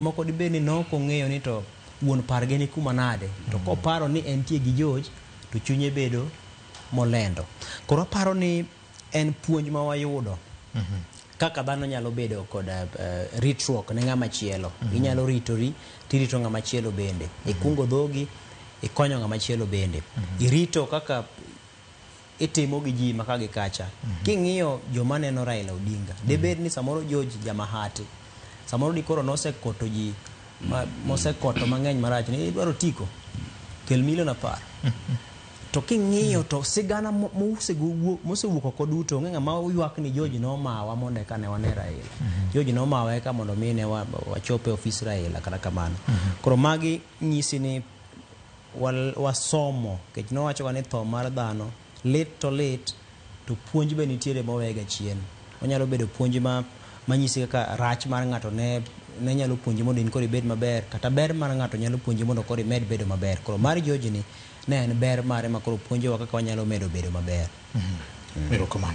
Moko dibed ni nok ong'eyo ni to wuon pargi ni kuma nade, to koparo ni entie gi George to chunye bedo molendo. Koro aparo ni en puonj ma wayudo kaka dhano nyalo bedo kod ritruok ne ng'ama chielo. Inyalo ritori tirito ng'ama chielo bende. Ikungo dhogi, ikonyo ng'ama chielo bende. Irito kaka itimo gi ji maka gi kacha. King'iyo joma neno Raila Odinga, dibed ni samoro George jamahati, samoro dikoro nosekoto ji mosekoto mang'eny marach ni idwaro tiko, kel milion 10. To king'iyo to sigana mosewuok oko duto, onge ng'ama oywak ni George nomawa mondo eka ne wane Raila. George nomawa eka mondo mi ne wachope ofis Raila kata kamano. Koro magi nyisi ni wasomo, nikech nowacho ni tho mar dhano lit to lit, to puonj be nitiere mowega chien. Onyalo bedo puonj ma manyisi kaka rach mar ng'ato ne nyalo puonji mondo in koro ibed maber, kata ber mar ng'ato nyalo puonji mondo koro imed bedo maber. Koro mar George ni ne en ber mare ma koro puonjowa kaka wanyalo medo bedo maber. Erokamano.